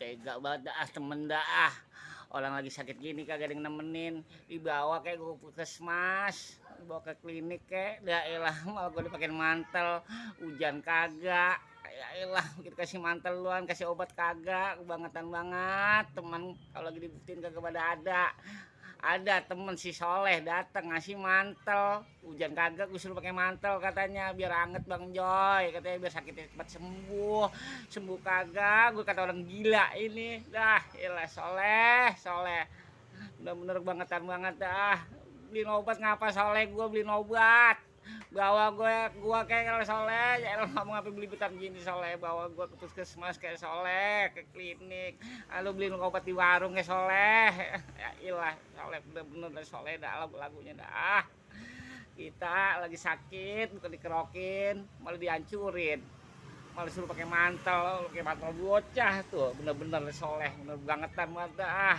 tega banget dah temen dah. Orang lagi sakit gini kagak ada yang nemenin, dibawa kayak gue puskesmas, dibawa ke klinik kayak, ya elah malah gue dipakein mantel, hujan kagak, ya elah kita kasih mantel luan, kasih obat kagak, kebangetan banget teman kalau lagi dibutuhin kagak pada ada. Ada temen si Soleh dateng ngasih mantel, hujan kagak gue suruh pakai mantel katanya biar anget Bang Joy, katanya biar sakitnya cepat sembuh. Sembuh kagak, gue kata orang gila ini. Dah, iyalah Soleh, Soleh. Bener-bener bangetan banget dah. Beliin obat ngapa Soleh, gue beliin obat. Bawa gue kayak kalau Soleh, ya elah ngomong apa beli betan gini Soleh, bawa gue ke puskesmas kayak Soleh, ke klinik. Lalu beliin obat di warung kayak Soleh. Ya ilah, Soleh bener-bener Soleh dah lagu-lagunya dah. Kita lagi sakit, bukan dikerokin, malah dihancurin. Malah suruh pakai mantel bocah tuh, bener-bener Soleh, bener bangetan banget dah.